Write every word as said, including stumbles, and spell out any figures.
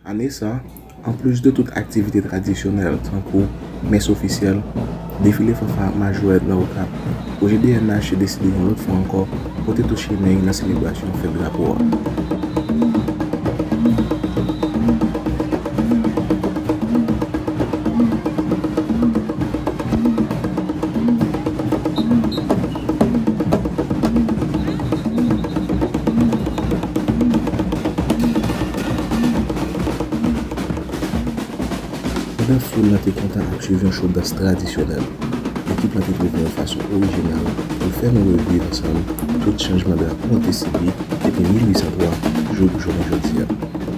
Ane sa, anplis de tout aktivite tradisyonèl tankou mès ofisyèl, defile fanfa majorèt nan Okap, O G D N H te deside yon lòt fwa ankò pote tou chemen nan selebrasyon fèt drapo a. Pandan foul lan te kontan ap swiv yon cho dans tradisyonèl, ekip lan te twouve yon fason orijinal pou l fè nou reviv ansanm tout chanjman drapo an te sibi depi mil uit san twa jouk jounen jodi a.